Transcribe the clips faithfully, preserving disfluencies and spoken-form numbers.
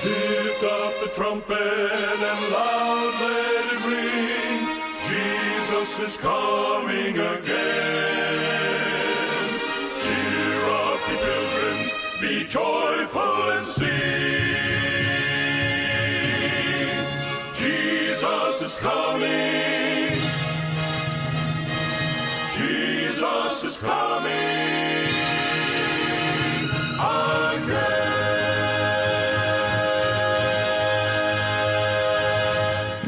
Lift up the trumpet and loud let it ring. Jesus is coming again. Cheer up, ye pilgrims, be joyful and sing. Jesus is coming. Jesus is coming again.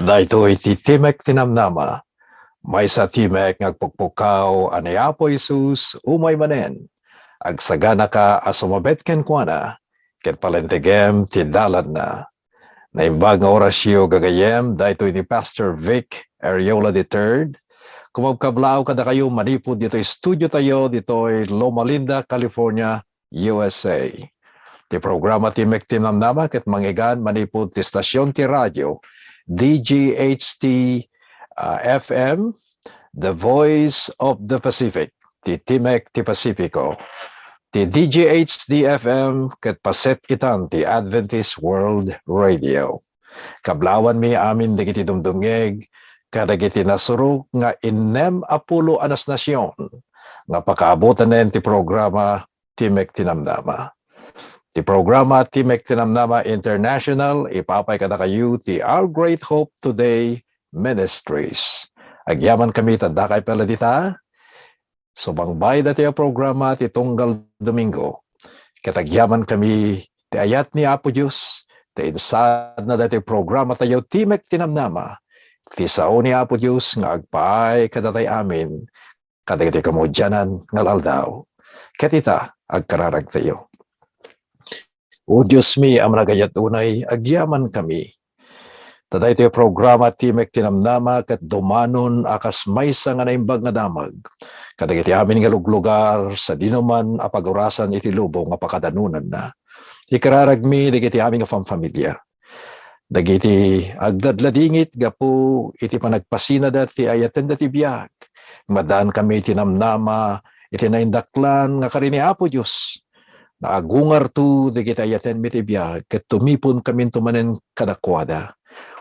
Daytoy ti Timek ti Namnama. Maysa a timek nga agpukpukaw a ni Apo Jesus umay manen. Agsaganaka a sumabit kenkuana, ket palentegem ti dalanna. Naimbag nga orasyo, gagayyem, daytoy ni Pastor Vic Ariola the third. Kumabkablaaw kadakayo manipud ditoy studio tayo, ditoy Loma Linda, California, U S A. Ti programa Timek ti Namnama ket mangngeggan manipud ti stasyon ti radio, D G H T, ah, F M, The Voice of the Pacific, ti Timek ti Pasifiko. Ti D G H D F M ket paset itan ti Adventist World Radio. Kablawanmi amin dagiti dumdumngeg kadagiti nasurok nga innem a pulo a nasnasion nga pakaabutanen ti programa Timek ti Namnama. Ti programa Timek ti Namnama International, ipapay kadakayo ti Our Great Hope Today Ministries. Agyamankami ta dakay pay la dita, sumangbay daytoy a programa ti tunggal Domingo. Ket agyamankami ti ayat ni Apo Dios, ti insaadna daytoy programa tayo, Timek ti Namnama, ti sao ni Apo Dios nga agpaay kadatayo amin kadagiti kamudianan nga aldaw. Ket ita, agkararagtayo. O Diosmi a managayat unay, agyamankami. Ta daytoy programa Timek ti Namnama ket dumanon a kas maysa nga naimbag nga damag kadagiti amin nga luglugar sadinoman a pagurasan iti lubong a pakadanonanna. Ikararagmi dagiti amin nga famfamilia. Dagiti agladladingit gapu iti panagpasinada ti ayatenda ti biag. Maddaankami iti namnama iti naindaklan nga kari ni Apo Dios. Naagungarto dagiti ayatenmi ti biag, ket tumiponkaminto manen kadakuada.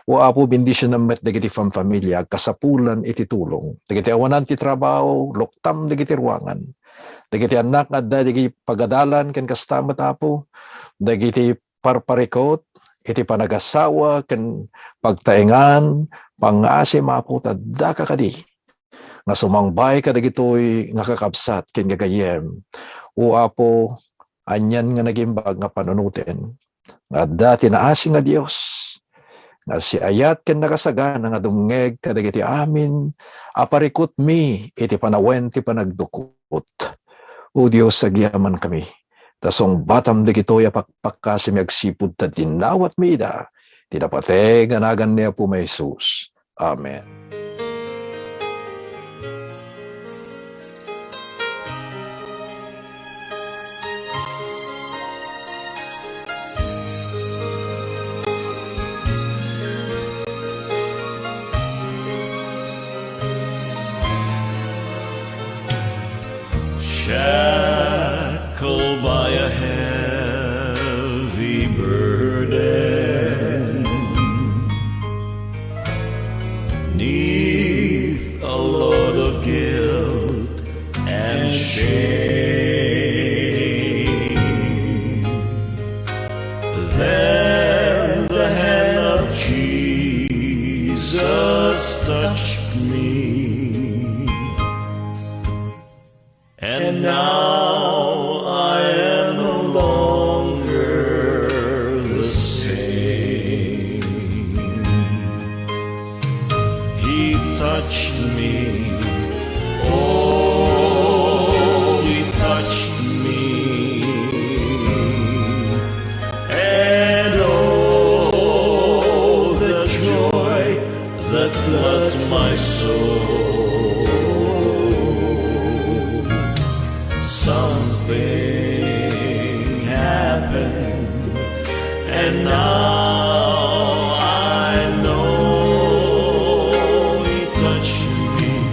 O Apo, bendisionam met dagiti famfamilia, agkasapulan iti tulong. Dagiti awanan ti trabaho, luktam dagiti ruangan. Dagiti annak nga adda dagiti pagadalan ken kasta met, Apo, dagiti parparikut iti panagasawa ken pagtaengan, pangngaasim, Apo, ta addaka kadi nga sumangbay kadagitoy nga kakabsat ken gagayyem. O Apo, anian nga nagimbag nga panunoten nga adda ti naasing a Dios nga siayat ken nakasagana nga dumngeg kadagiti amin a parikutmi iti panawen ti panagdukot. O Dios, agyamankami, ta sungbatam dagitoy a pakpakasimi agsipud ta dinawatmi ida iti napateg a nagan ni Apo Jesus. Amen. Shackled by a heavy burden, 'neath a load of guilt and shame. Then the hand of Jesus touched me. And now I am no longer the same. He touched me. Oh, he touched me. And oh, the joy that floods my soul. Something happened, and now I know he touched me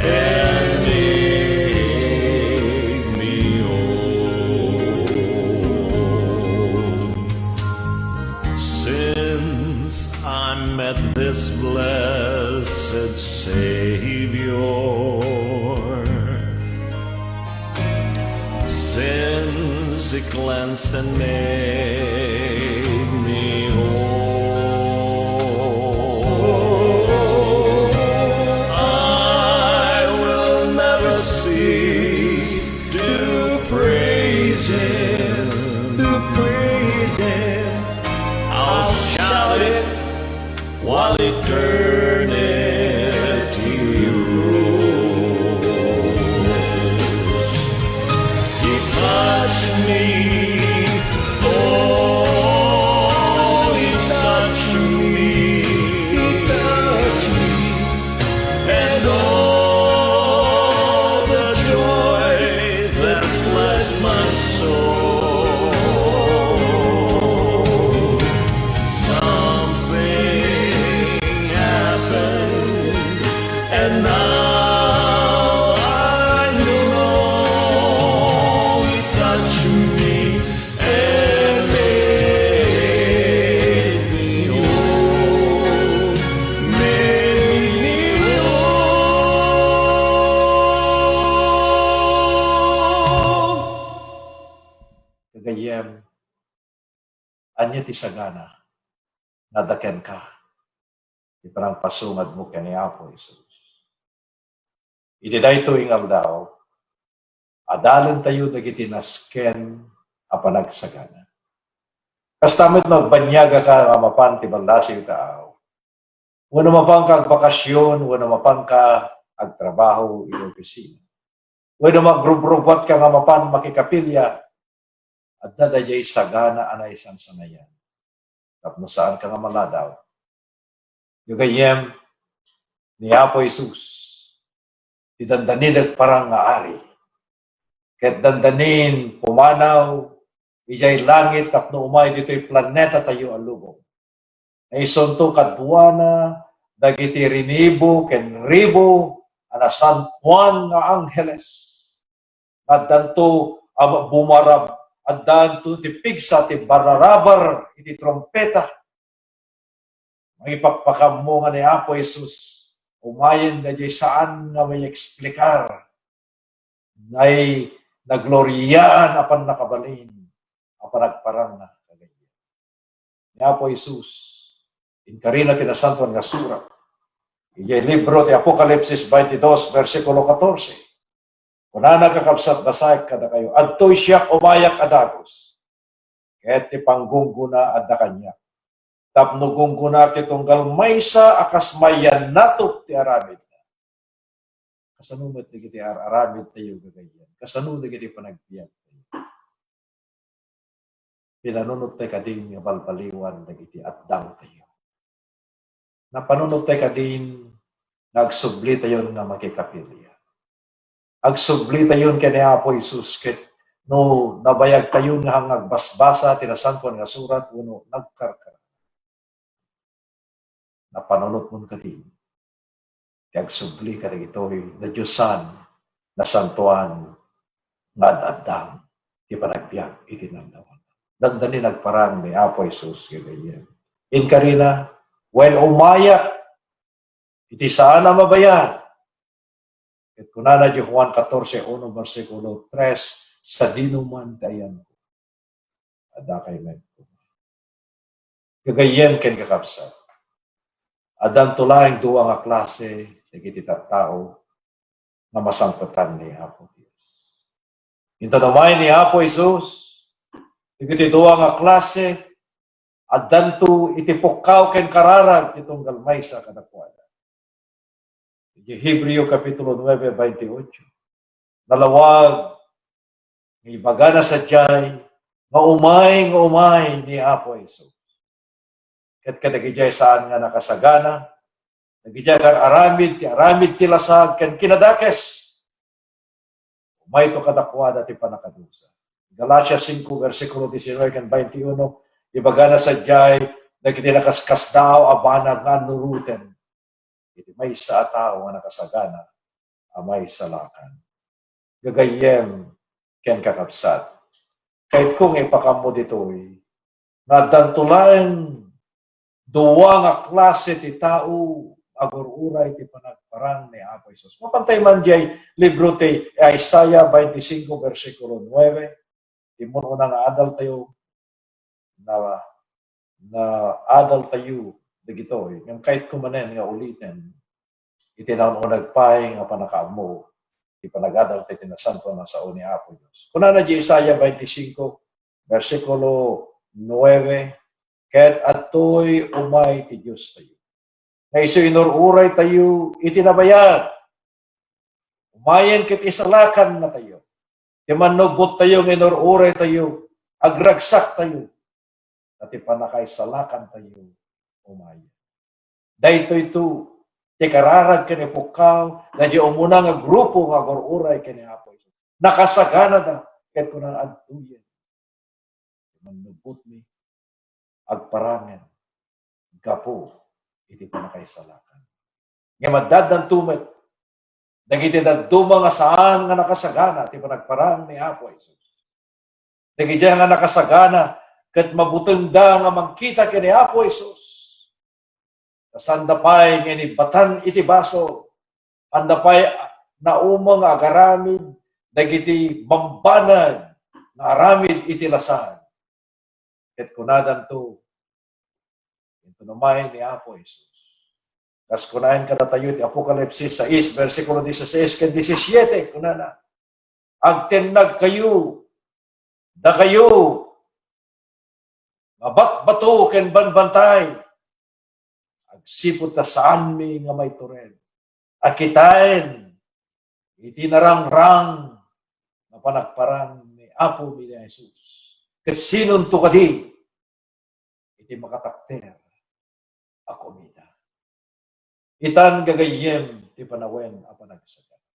and made me whole. Sins he cleansed and made me whole. I will never cease to praise him, to praise him. I'll shout it while eternity rules. He touched me, oh, he touched me, he touched me, and all the joy that floods my soul. Something happened, and now I know he touched me and made me whole, made me whole. Gagayyem, ania ti sagana nga adda kenka ti panangpasungadmo ken ni Apo Jesus? Iti daytoy nga aldaw, adalentayo dagiti nasken a panagsagana. Kasta met no agbanniagaka nga mapan ti ballasiw ita a aw, wenno mapanka agbakasyon, wenno mapanka agtrabaho iti opisina, wenno magrubrubuatka nga mapan makikapilya, adda daydiay sagana a naisansanayan tapno saanka nga maladaw. Gagayyem, ni Apo Jesus ti dandani nagparang nga ari, ket dandanin pumanaw idiay langit tapno umay ditoy planetatayo a lubong. Naisunto kaduana dagiti rinibo ken ribo a nasantoan nga angheles. Addanto a bumarab-, addanto ti pigsa ti bararabar iti trumpeta. Mangipakpakammo nga ni Apo Jesus, umayen daydiay saan nga maieksplicar. Nay nagloriaan a pannakabalin a panagparangna kagayem. Ni Apo Jesus, inkarina ti Nasantoan nga Surat. Idiay libro ti Apokalipsis twenty-two, bersikulo katorse. Kunana, kakabsat, basaek kadakayo, "Adtoy siak umayak a dagus, ket ti panggunggona adda kaniak. Tapno gunggonak ti tunggal maysa a kas mayan natop ti aramidna." Kasano met dagiti ar-aramidtayo, gagayyem? Kasano dagiti panagbiagtayo? Pinanunottayo kadin nga balbaliwan dagiti addangtayo? Napanunottayo kadin nga agsublitayon nga makikapilya? Agsublitayon ken ni Apo Jesus ket no nabayagtayon nga agbasbasa ti Nasantoan nga Surat wenno nagkarkar. Napanunotmon kadin ti agsubli kadagitoy nadiosan, nasantoan nga ad-addang ti panagbiag iti nannawan. Dandani nagparang ni Apo Jesus, gagayyem. Inkarina, wen umayak iti saan a mabayag. Ket kunana di Juan katorse uno, bersikulo tres, "Sadino man ti ayanko, adda kay met koma." Gagayyem ken kakabsat, addanto laeng dua nga klase dagiti tattao nga masangpetan ni Apo Dios. Inton umay ni Apo Jesus, dagiti dua nga klase, addanto iti pukkaw ken kararag ti tunggal maysa kadakuada. Iti Hebreo Kapitulo nuebe, bainti otso, nalawag nga ibagana sadiay nga umay, nga umay ni Apo Jesus. Ket kadagidiay saan nga nakasagana, dagidiay agar-aramid ti aramid ti lasag ken kinadakes, umayto kadakuada ti pannakadusa. Galacia singko, bersikulo diecinuebe ken bainti uno, ibagana sadiay dagiti nakaskasdaaw a banag nga annuroten iti maysa a tao nga nakasagana a maisalakan. Gagayyem ken kakabsat, kayatko nga ipakammo ditoy nga addanto laeng dua nga klase ti tao agur-uray ti panagparang ni Apo Jesus. Mapantay man diay libro ti Isaiah twenty-five, bersikulo nuebe, ti mun-una nga adal tayo, na, na adal tayo dagitoy. Ngem kayatko manen nga uliten iti naun-uneg pay nga pannakaammo ti panagadal ti nasantoan a sao ni Apo Dios. Kunana di Isaiah twenty-five, bersikulo nuebe, "Ket adtoy umay ti Dios tayo, nga isu inur-uray tayo iti nabayag. Umayen ket isalakan na tayo. Ti mannubot tayo nga inur-uray tayo, agragsak tayo, ta ti pannakaisalakan tayo umayen." Daytoy to, ti kararag ken ipukkaw, daydi umuna nga grupo nga agur-uray ken ni Apo Jesus. Nakasaganada, ket kuna, "Adtoyen." Mannubotmi, agparangen gapu iti pannakaisalakan. Ngem addanto met dagiti dadduma nga saan nga nakasagana ti panagparang ni Apo Jesus. Dagiti nga nakasagana ket mabutengda nga mangkita ken ni Apo Jesus. Ta saanda pay nga inibatan iti basol. Anda pay naumeng nga agaramid dagiti bambanag nga aramid iti lasag. Ket kunadanto, inton umay ni Apo Jesus. Kas kunaen kadatayo ti Apokalipsis sais, bersikulo dieciséis ken diecisiete, kunana, "Agtennagkayo, dakayo, nga batbato ken banbantay, agsipud ta saanmi nga maitured a kitaen iti narangrang nga panagparang ni Apomi ni Jesus. Ket sinonto kadi iti makatakder a kumita?" Itan gagayyem ti panawen a panagsaganata.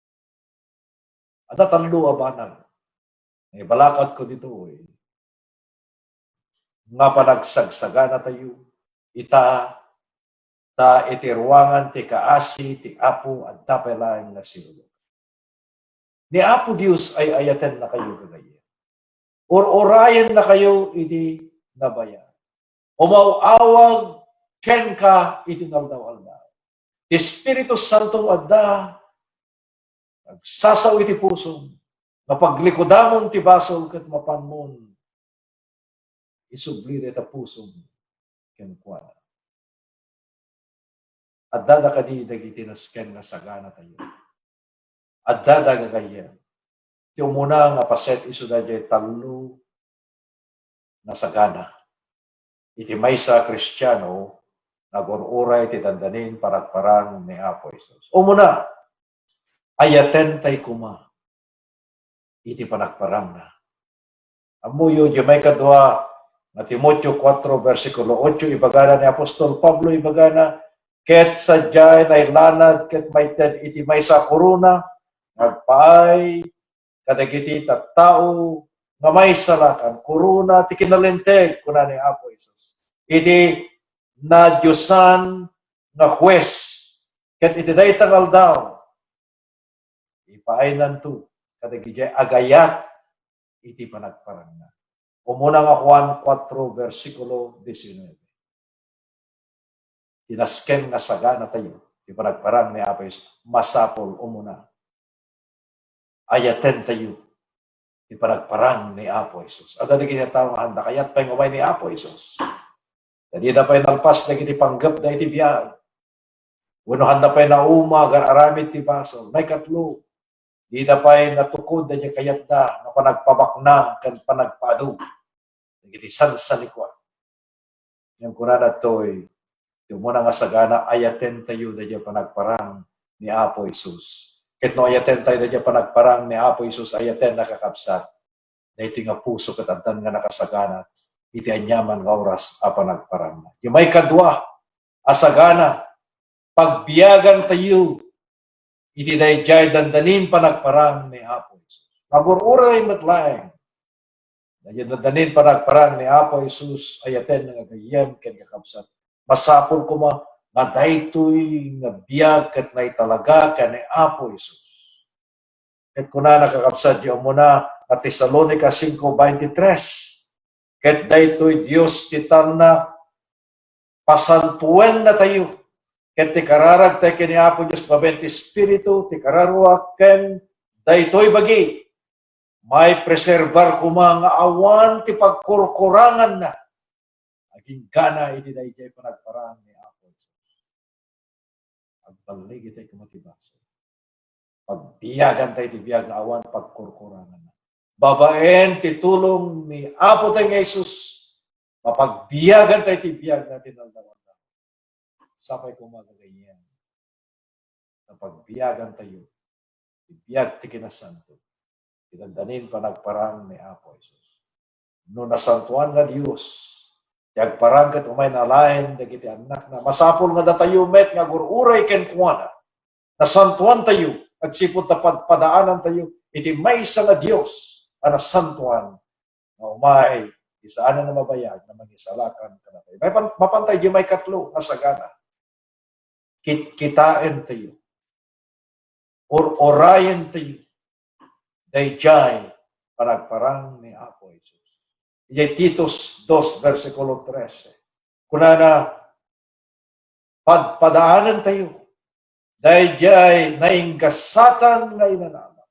Adda tallo a banag nga ibalakadko ditoy nga panagsagsaganatayo ita, ta iti ruangan ti kaasi ti Apo adda pay laeng nga sinulog. Ni Apo Dios ay-ayatennakayo, gagayyem. Ur-urayennakayo iti nabayag. Umaw-awag kenka iti naldaw-aldaw. Ti Espiritu Santo adda agsasao iti pusom, nga paglikudamon ti basol ket mapanmon isubli dayta pusom kenkuana. Addada kadi dagiti nasken nga saganatayo? Addada, gagayyem. Ti umuna nga paset isu daydiay tallo nga sagana iti maysa a Kristiano nga agur-uray iti dandanin panagparang ni Apo Jesus. Umuna, ayatentay koma iti panagparangna. Ammoyo, di maikadua nga Timoteo kuatro, bersikulo otso, ibagana ni apostol Pablo, ibagana, "Ket sadiay nailanad ket maited iti maysa a korona nga agpaay kadagiti tattao nga maisalakan, korona ti kinalinteg," kuna ni Apo Jesus, "iti nadiosan nga hues, ket iti dayta nga aldaw, ipaaynan to kadagiti agayat iti panagparangna." Umuna nga Juan kuatro, bersikulo diecinuebe. Ti nasken nga saganatayo ti panagparang ni Apo Jesus, masapul umuna ayatentayo ti panagparang ni Apo Jesus. Adda dagiti tao nga handa kayat pay nga umay ni Apo Jesus. Ta dida pay nalpas dagiti panggepda iti biag. Wenno handa pay nauma nga aramid ti basol. Maikatlo, dida pay natukod daydiay kayatda nga panagpabaknang ken panagpaadu dagiti sansanikua. Ngem kunana daytoy, ti umuna nga sagana, ayatentayo daydiay panagparang ni Apo Jesus. Ket no ayatentayo daydiay panagparang ni Apo Jesus, ayaten, nakakabsat, daytoy nga puso ket addan nga nakasagana iti aniaman nga oras a panagparangna. Ti maikadua a sagana, pagbiagantayo iti daydiay dandanin panagparang ni Apo Jesus. Magur-uray met laeng daydiay dandanin panagparang ni Apo Jesus, ayaten nga gagayyem ken kakabsat. Masapul koma nga daytoy nga biag ket naitalaga ken ni Apo Jesus. Ket kunana, kakabsat, ti umuna nga Tesalonica cinco veintitrés, "Ket daytoy Dios ti talna, pasantuennatayo Ket ti kararagtay ken ni Apo Dios babaen ti Espiritu, ti kararuak ken daytoy bagi, maipreserbar koma nga awan ti pagkurkuranganna. Aginggana iti daydiay panagparang ni Apo Jesus. Agballigitay koma ti basol. Pagbiagantay ti biag nga awan pagkurkuranganna. Babaen ti tulong ni Apo tayo nga Jesus, mapagbiagantay ti biag nga tinaldawan. Sapay koma gagayyem. Napagbiagantayo ti biag ti kinasanto, ti dandanin panagparang ni Apo Jesus. No nasantoan nga Dios ti agparang ket umay nalaen dagiti annakna, masapul nga datayo met nga agur-uray kenkuana. Nasantoantayo agsipud ta padpadaanantayo iti maysa nga Dios a nasantoan nga umay ti saanen a mabayag nga mangisalakan kadatayo. Mapan, mapantay di maikatlo nga sagana. Kitkitaentayo. Or-orayentayo. Dayjay panagparang ni Apo Jesus. Idiay Titus dos, bersikulo trese. Kunana, padpadaanentayo dayjay nainggasatan nga inanamak,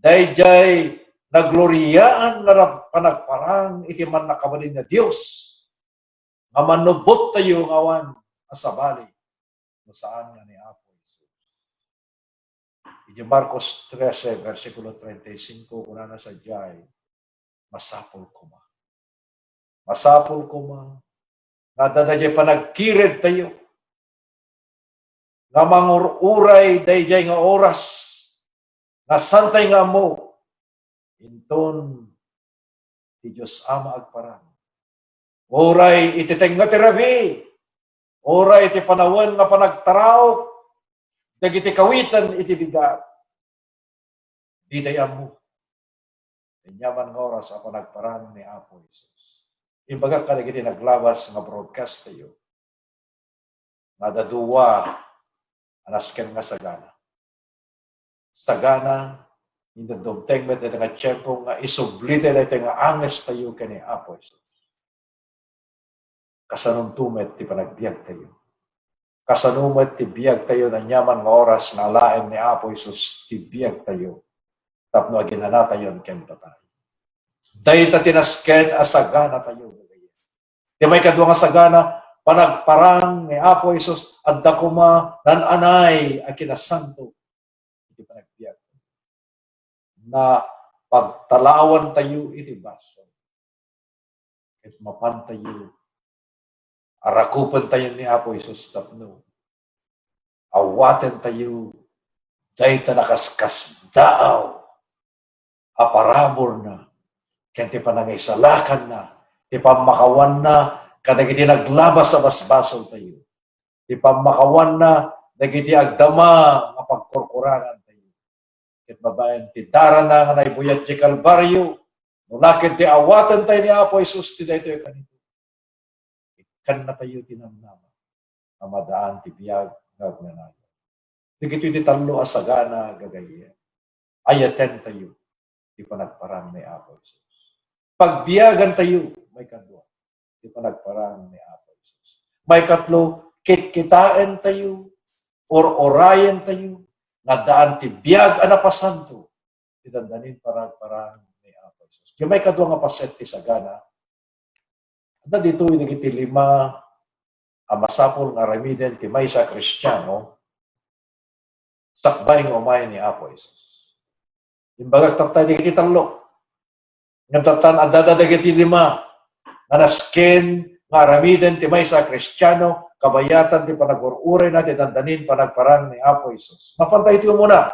dayjay nagloriaan nga rap-, panagparang iti mannakabalin nga Dios, nga mannubottayo nga awan a sabali no saan nga ni Apo Jesus. Iti Marcos trese, bersikulo treinta y cinco, kunana sadiay, masapul koma. Masapul koma nga adda dayjay panagkiredtayo nga mangur-uray dayjay nga oras nga saantay nga ammo. Inton ti Dios Ama agparang. Uray iti tengnga ti rabii, uray iti panawen nga panagtaraok dagiti kawitan iti bigat. Ditay ammo. Aniaman nga oras a panagparang ni Apo Jesus. Imbagak kadagiti naglabas nga broadcast tayo, nga adda dua a nasken nga sagana. Sagana, inton dumteng met dayta nga tiempo nga isubli tayo dayta nga anges tayo ken ni Apo Jesus. Kasanonto met ti panagbiag tayo? Kasano met ti biag tayo aniaman nga oras nga alaen ni Apo Jesus ti biag tayo tapno aginanatayon ken patay? Dayta ti nasken a sagana tayo. Ti maikadua nga sagana, panagparang ni Apo Jesus, adda koma naan-anay a kinasanto iti panagbiag. Na pagtalawan tayo iti basol. Ket mapan tayo, arakupen tayo ni Apo Jesus tapno awaten tayo dayta nakaskasdaaw a paraburna ken ti panangisalakanna, ti pammakawanna kadagiti naglabas a basbasol tayo, ti pammakawanna dagiti agdama nga pagkurkurangan tayo. Ket babaen ti darana nga naibuyat ti Kalbario, no naket ti awaten tayo ni Apo Jesus ti daytoy kanito. Ikkanna tayo ti namnama nga madaan ti biag nga agnanayon. Dagitoy ti tallo a sagana, gagayyem. Ayaten tayo ti panagparang ni Apo Jesus. Pagbiagan tayo, maikadua, ti panagparang ni Apo Jesus. Maikatlo, kitkitaen tayo, or-orayen tayo, nga daan ti biag a napasanto, ti dandanin panagparang ni Apo Jesus. Ti maikadua nga paset ti sagana, adda ditoy dagiti lima a masapul nga aramiden ti maysa a Kristiano sakbay nga umay ni Apo Jesus. Imbagak tatta dagiti tallo. Ngem tattan, adda dagiti lima nga nasken nga aramiden ti maysa a Kristiano, kabayatan ti panagur-urayna ti dandanin panagparang ni Apo Jesus. Mapanta iti umuna,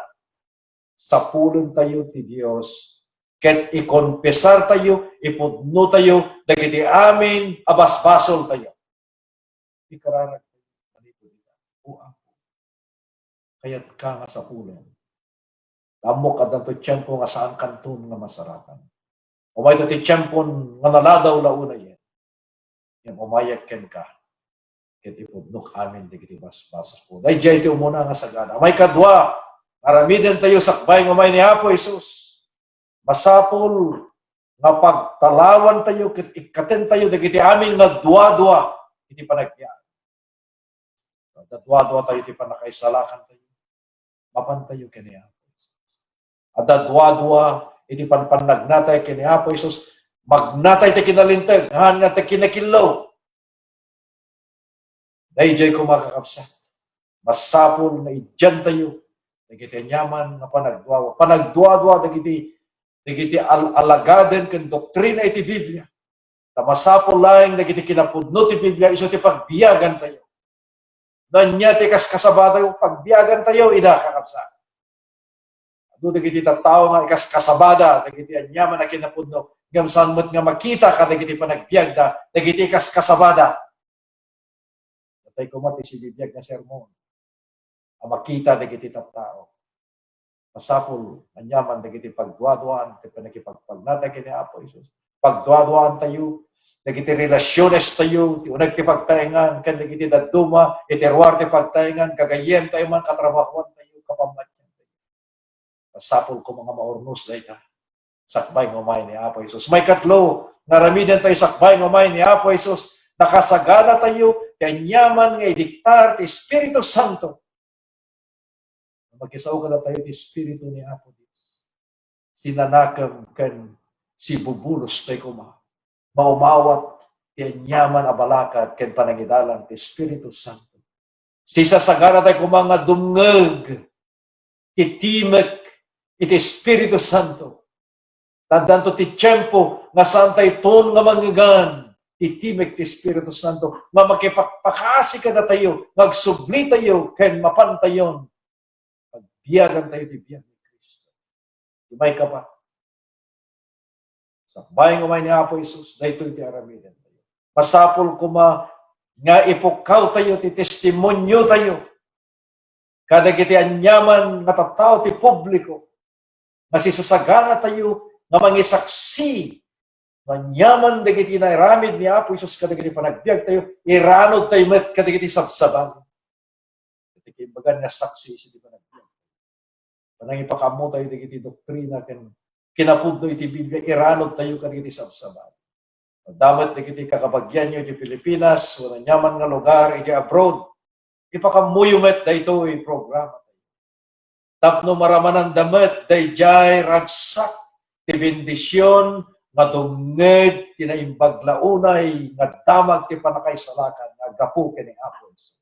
sapulen tayo ti Dios, ket ikonpesar tayo, ipudno tayo dagiti amin a basbasol tayo. Ikararag tayo manipud ita, O Apo, kayatka nga sapulen. Ammok addanto tiempo nga saan kanton nga masarakan. Umayto ti tiempon nga naladaw la unayen. Ngem umayek kenka, ket ipudnok amin dagiti basbasolko. Daydiay ti umuna nga sagana. Maikadua, aramiden tayo sakbay nga umay ni Apo Jesus. Masapul nga pagtalawan tayo ket ikkaten tayo dagiti amin nga duadua iti panagbiag. Adda duadua tayo ti pannakaisalakan tayo. Mapan tayo ken ni Apo Jesus. Adda duadua iti panpannagnatayo ken ni Apo Jesus. Magnatay ti kinalinteg, haan nga ti kinakillo. Daydiay koma, kakabsat, masapul nga idian tayo dagiti aniaman nga panagduadua. Panagduadua dagiti, dagiti al-, alagaden ken doktrina iti Biblia. Ta masapul laeng dagiti kinapudno ti Biblia isu ti pagbiagan tayo. No ania ti kaskasabatayo, pagbiagan tayo ida, kakabsat. Adu dagiti tattao nga ikaskasabada dagiti aniaman a kinapudno, ngem saan met nga makita kadagiti panagbiagda dagiti ikaskasabada. Natay koma ti sibibiag nga sermon a makita dagiti tattao. Masapul aniaman dagiti pagduaduaan ket pannakipagpagnata ken ni Apo Jesus. Pagduaduaan tayo dagiti relasiones tayo, ti uneg ti pagtaengan ken dagiti dadduma, iti ruar ti pagtaengan, gagayyem tayo man, katrabahoan tayo, kapamatian tayo. Masapul koma nga maurnos dayta. Sakbay nga umay ni Apo Jesus. Maikatlo, nga aramiden tayo sakbay nga umay ni Apo Jesus, nakasagana tayo ti aniaman nga idiktar ti Espiritu Santo. Makisao kadatayo ti Espiritu ni Apo Dios. Sinanakem ken sibubulos tayo koma. Maumawat ti aniaman a balakad ken panangidalan ti Espiritu Santo. Sisasagana tayo koma nga dumngeg ti timek iti Espiritu Santo. Addanto ti tiempo nga saan tayo ton nga mangngegan ti timek ti Espiritu Santo nga makipakpakasi kadatayo, nga agsubli tayo ken mapan tayon pagbiagan tayo ti biag ni Cristo. Di may kapa. Sakbay nga umay ni Apo Jesus, daytoy ti aramiden tayo. Masapul koma nga ipukkaw tayo ti testimonio tayo kadagiti aniaman nga tattao ti publiko nga sisasagana tayo nga mangisaksi nga aniaman dagiti nairamid ni Apo Jesus kadagiti panagbiag tayo, iranod tayo met kadagiti sabsabali. Iti kaimbagan nga saksi iti panagbiag. Panangipakaammo tayo dagiti doktrina ken kinapudno iti Biblia, iranod tayo kadagiti sabsabali. Adda met dagiti kakabagianyo iti Pilipinas, wenno aniaman nga lugar iti abroad, ipakaammoyo met daytoy programa. Tapno maramananda met daydiay ragsak ti bendision nga dumngeg ti naimbag la unay nga damag ti pannakaisalakan nga aggapu ken ni Apo Jesus.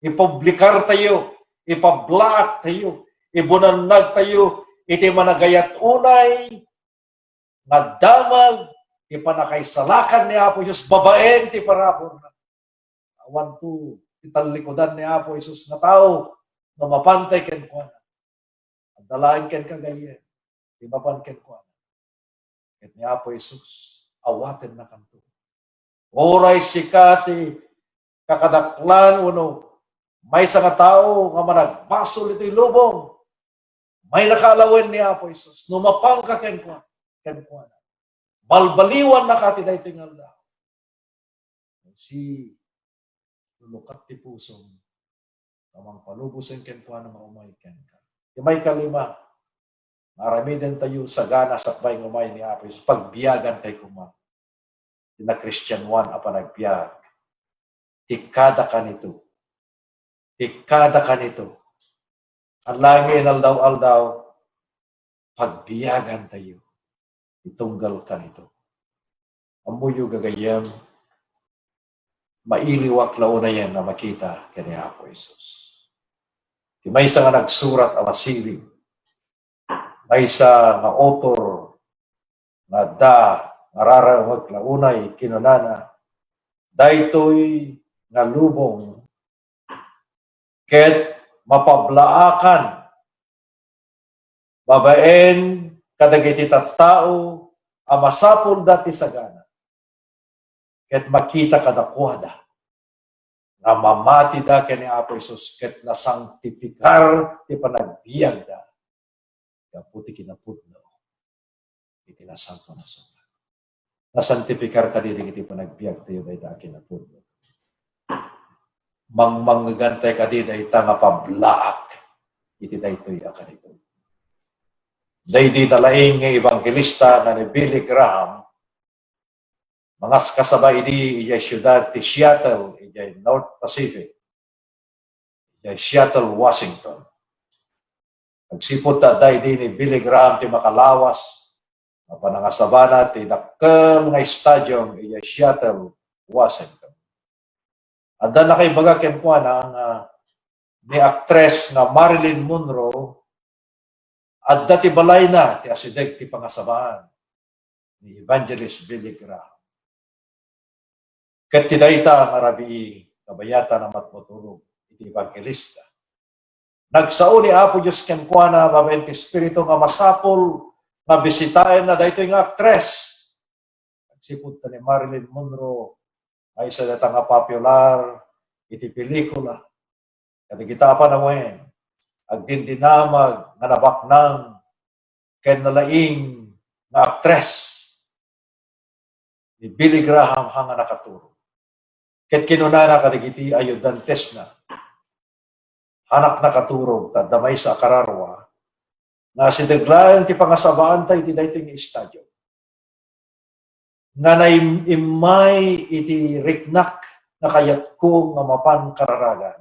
Ipublikar tayo, ipablaak tayo, ibunannag tayo iti managayat unay nga damag ti pannakaisalakan ni Apo Jesus babaen ti paraburna. Awanto ti tallikudan ni Apo Jesus nga tao no mapan tay kenkuana. Adda laeng ken kagayyem ti mapan kenkuana. Ket ni Apo Jesus, awatennakanto. Uray sika ti kakadaklan wenno maysa nga tao nga managbasol iti lubong, maynaka a lawen ni Apo Jesus no mapanka kenkuana, kenkuana. Balbaliwannaka ti daytoy nga aldaw. Si lulukat ti pusom, nga mangpalubosen kenkuana nga umay kenka. Ti may kalima, nga aramiden tayo sagana sakbay nga umay ni Apo Jesus, pagbiagan tayo koma ti nakristianuan a panagbiag. Ti kada kanito. Ti kada kanito. Alangin aldaw-aldaw, pagbiagan tayo. Itunggal kanito. Ammoyo gagayyem, mailiwak la unayen a makita ken ni Apo Jesus. Ti maysa nga nagsurat a masiring, maysa nga author nga adda nga raraemek la unay, kinunana, daytoy nga lubong ket mapablaakan babaen kadagiti tattao a masapulda ti sagana, ket makita kadakuada nga mamatida ken ni Apo Jesus ket nasangtifikar ti panagbiagda gapu ti kinapudno iti Nasantoan a Surat. Nasangtifikar kadi dagiti panagbiag tayo dayta a kinapudno. Mangmangngegan tayo kadi dayta nga pablaak iti daytoy a kanito. Daydi nalaing nga ebanghelista nga ni Billy Graham, mangaskasaba idi idiay siudad ti Seattle, idiay North Pacific. idiay Seattle, Washington. Agsipud ta adda idi ni Billy Graham ti makalawas a panangasabana ti dakkel nga stadium idiay Seattle, Washington. Adda nakaibaga kenkuana nga ni aktres nga Marilyn Monroe, adda ti balayna ti asideg ti pangasabaan ni Evangelist Billy Graham. Ket ti dayta nga rabii, kabayatan a matmaturog iti evangelista. Nagsao ni Apo Dios kenkuana babaen ti Espiritu nga masapul nga bisitaenna daytoy nga aktres. Agsipud ta ni Marilyn Monroe, maysa dayta nga popular iti pelikula. Kadagita a panawen, agdindinamag nga nabaknang ken nalaing nga aktres ni Billy Graham haan nga nakaturog. Ket kinunana kadagiti ayudantesna, haanak nakaturog, ta adda maysa a kararua nga asideg laeng ti pangasabaanta iti daytoy nga stadium. Nga naim-, immay iti riknak nga kayatko nga mapan kararagan.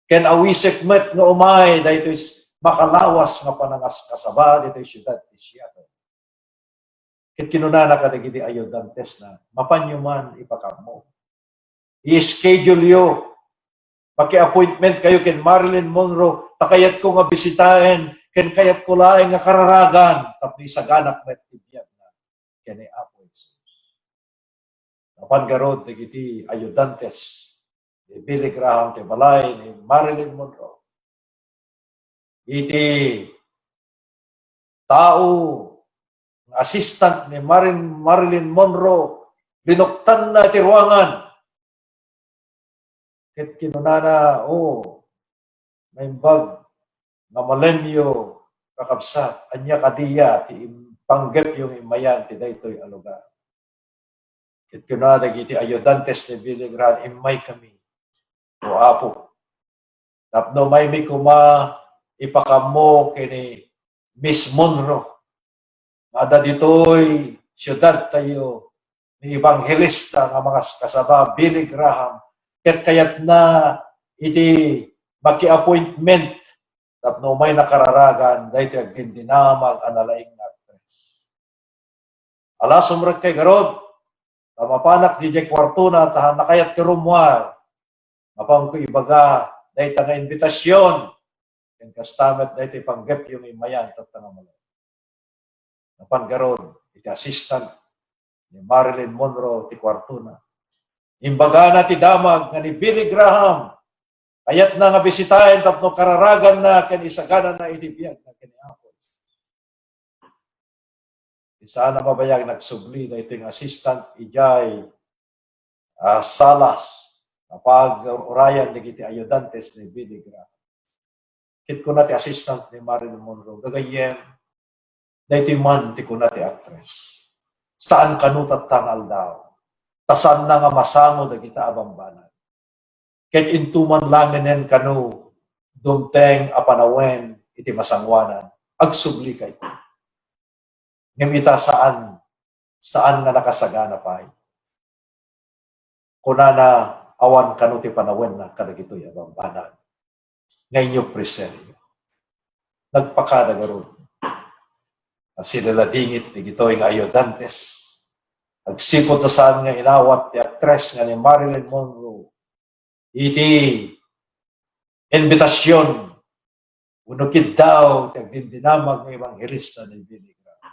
Ken awisek met nga umay daytoy makalawas nga panangaskasaba ditoy siudad ti Seattle. Ket kinunana kadagiti ayudantesna, "Mapanyo man ipakammo. I-schedule-yo. Maki-appointment kayo ken Marilyn Monroe, ta kayatko nga bisitaen, ken kayatko laeng nga kararagan, tapno isaganak met ti biagna ken ni Apo Jesus." Napan garud dagiti ayudantes ni Billy Graham ti balay ni Marilyn Monroe. Iti tao nga assistant ni Marin-, Marilyn Monroe, linuktanna iti ruangan. Ket kinunana, "O, naimbag nga malemyo, kakabsat, ania kadi ti im-, panggepyo nga immayan ti daytoy a lugar?" Ket kuna dagiti ayudantes ni Billy Graham, "Immaykami, O Apo, tapno maymi koma ipakammo ken ni Miss Monroe nga adda ditoy siudadtayo ni evangelista nga mangaskasaba, Billy Graham, ket kayatna iti maki-appointment tapno umayna kararagan daytoy agdindinamag a nalaing nga aktres." Ala, sumrek kay garud, ta mapanak diay kuartona, ta haan kayat ti rummuar. Mapanko ibaga dayta nga inbitasion, ken kasta met daytoy panggepyo nga immayan tatta nga malam. Napan garud iti assistant ni Marilyn Monroe ti kuartona. Imbagana ti damag nga ni Billy Graham, kayatna nga bisitaen tapno kararaganna ken isaganana iti biagna ken ni Apo. Ti saan a mabayag, nagsubli daytoy nga assistant idiay, ah, salas nga pag-urayan dagiti ayudantes ni Billy Graham. Ket kuna ti assistant ni Marilyn Monroe, "Gagayyem, daytoy man ti kuna ti aktres. Saan kano tatta nga aldaw, ta saanna nga masango dagita a bambanag. Ket intoman langenen kano dumteng a panawen iti masangoanan, agsubli kay." Ngem ita, saan, saan nga nakasagana pay. Kunana, awan kano ti panawenna kadagitoy a bambanag nga inyo preseryo. Nagpakada garud a sinaladingit dagitoy nga ayudantes. Agsipud ta saan nga inawat ti aktres nga ni Marilyn Monroe iti inbitasion wenno kiddaw ti agdindinamag nga evangelista ni Billy Graham.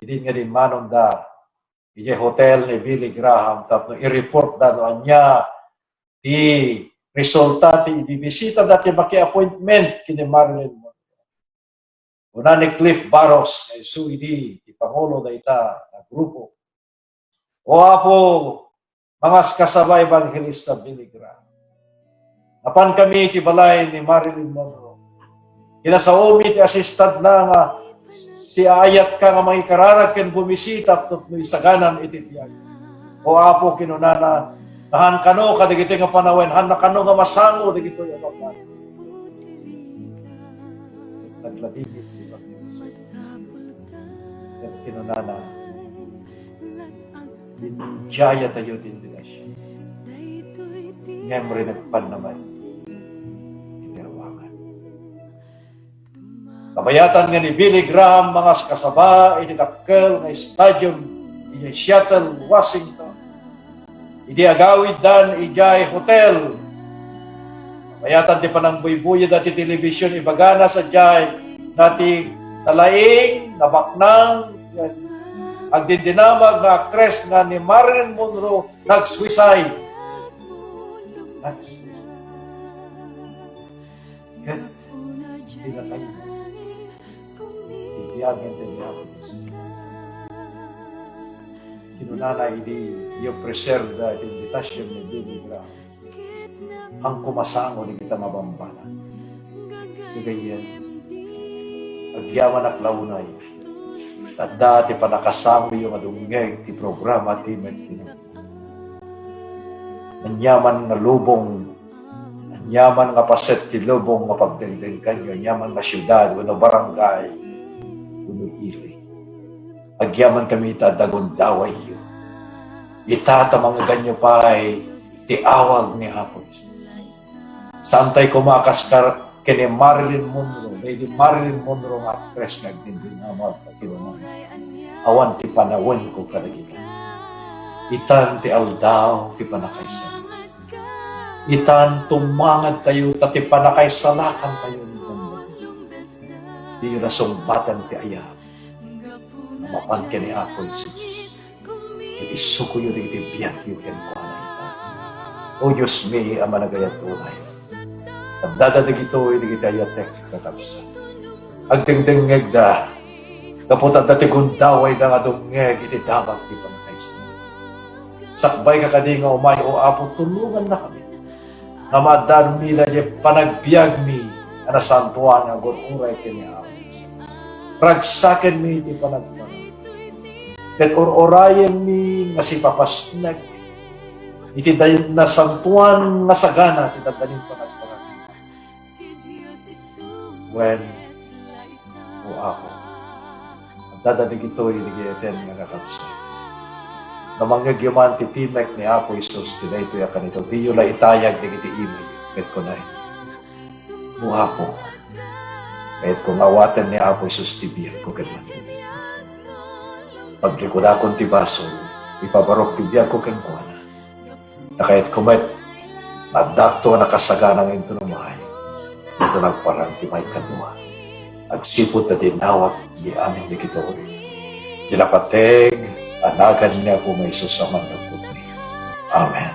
Idi nga dimmanonda idiay hotel ni Billy Graham tapno i-reportda no ania ti resulta ti ibibisitada ti maki-appointment ken ni Marilyn Monroe. Kuna ni Cliff Barros nga isu idi ti pangulo dayta nga grupo, "O Apo, mangaskasaba, Evangelista Billy Graham, napankami iti balay ni Marilyn Monroe. Kinasaomi ti assistantna nga siaayatka nga mangikararag ken bumisita tapno isaganam iti biag. O Apo," kinunana, "haan kano kadagiti nga panawen, haan kano nga masango dagitoy a bambanag." Nagladingit ti Evangelista. Ket kinunana, "Idiayatayo ti inbitasion. Ngem rinekpanna met Bayatan nga ni Billy Graham mangaskasaba iti dakkel nga stadium idiay Seattle, Washington. Idi agawiddan idiay hotel, bayatan ti panangbuybuyda ti television, ibagana sadiay nga ti nalaing, nabaknang, agdindinamag nga actress nga ni Marilyn Monroe nag-suicide. Nag-suicide. Ket pinatay ti biag ni Apo Dios. Kinunana idi i-offerda iti invitation ni Billy Graham, "Haanko masango dagita mabambanag." Gagayyem, agyamanak la unay, ta adda ti pannakasangoyo nga dumngeg ti programa ti Met Pinang. Aniaman nga lubong, aniaman nga paset ti lubong nga pagdengdengkanyo, aniaman nga siudad wenno barangay wenno ili. Agyamankami ita a gundawayyo. Ita ta mangeganyo pay ti awag ni Apo Jesus. Saantay koma a kas kar-, ken ni Marilyn Monroe, Lady Marilyn Monroe nga actress nga agdindinamag a kinunana, "Awan ti panawenko kadagita. Itan ti aldaw ti pannakaisalakan. Itan tumangadtayo ta ti pannakaisalakantayo ni Bambang. Diyo la sungbatan ti ayat. Mapan ken ni Apo Jesus, isukoyo dagiti biagyo kenkuana ita." O Dios mi a managayat unay, addada dagitoy dagiti ayatek, kakabsat. Agdengdengngegda gapu ta adda ti gundawayda nga dumngeg iti damag ti pannakaisalakan. Sakbayka kadi nga umay, O Apo, tulongannakami nga maaddaanmi daydiay panagbiagmi a nasantoan nga agur-uray ken ni Apo Jesus. Ragsakenmi iti panagparang, ket ur-urayenmi nga sipapasnek iti day-, nasantoan nga sagana ti dandanin panagparang. Wen, O Apo, addada dagitoy dagiti ayan nga kakabsat. No mangngegyo man ti timek ni Apo Jesus ti daytoy a kanito, diyo la itayag dagiti imayyo, ket kunay, "O Apo, kayatko nga awaten ni Apo Jesus ti biagko ken mantibiag. Paglikudakan ti basol, ipabarok ti biagko kenkuana. Ta kayatko met nga addakto a nakasagana nga inton umay, inton nagparang ti maikadua. Agsipud ta dinawat ti amin dagitoy, ti napateg a nagan ni Apo Jesus a Mannubbotmi. Amen."